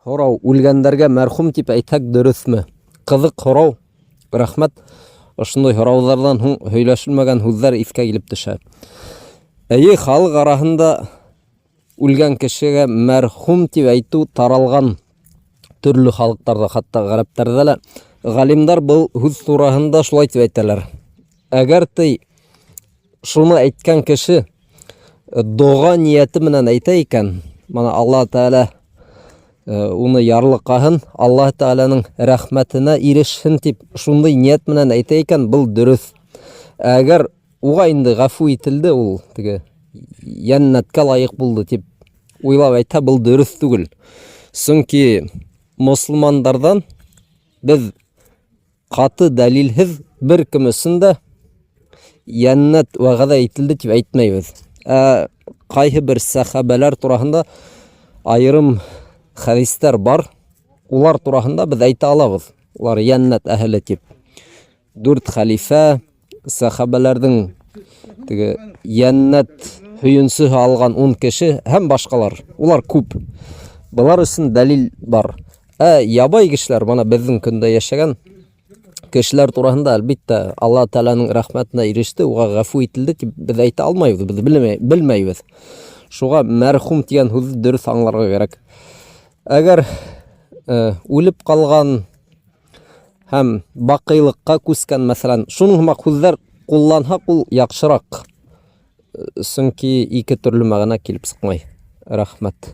Һорау, үлгәндәргә мәрхүм дип әйтһәк дөрөҫмө? Ҡыҙыҡ һорау, рәхмәт. Ошондай һорауҙарҙан һуң һөйләшелмәгән һүҙҙәр иҫкә килеп төшә. Эйе, халыҡ араһында үлгән кешегә мәрхүм дип әйтү таралған төрлө халыҡтарҙа, хатта ғәрәптәрҙә лә. Ғалимдар был һүҙ тураһында шулай дип әйтәләр. Әгәр ти шуны әйткән кеше доға ниәте менән әйтә икән, мана Аллаһ Тәғәлә уны ярлыҡаһын, Аллаһ Тәғәләнең рәхмәтенә ирешһен дип шундай ниәт менән әйтә икән, был дөрөҫ. Әгәр уға инде ғәфү ителде, ул теге йәннәткә лайыҡ булды дип уйлап әйтһә, был дөрөҫ түгел. Сөнки мосолмандарҙан беҙ Ҡаты дәлилһеҙ бер кем өсөн дә йәннәт вәғәҙә ителде тип әйтмәйбеҙ. Ә ҡайһы бер сәхәбәләр тураһында айырым хәдистәр бар. Улар тураһында беҙ әйтә алабыҙ. Улар йәннәт әһеле тип. Дүрт хәлифә, сәхәбәләрҙең теге йәннәт һөйөнсөһө алған 10 кеше һәм башҡалар. Улар күп. Былар өсөн дәлил бар. Ә ябай кешеләр, мына беҙҙең көндә йәшәгән кешеләр тураһында, әлбиттә, Алла Тәгаләнең рәхмәтенә иреште, уға ғәфү ителде тип беҙ әйтә алмайбыҙ, беҙ белмәйбеҙ. Шуға мәрхүм тигән һүҙҙе дөрөҫ аңларға кәрәк. Әгәр э, үлеп ҡалған һәм баҡыйлыҡҡа күскән, мәсәлән, шуның һымаҡ һүҙҙәр ҡулланһаҡ, ул яҡшыраҡ. Сөнки ике төрлө мәғәнә килеп сыҡмай. Рәхмәт.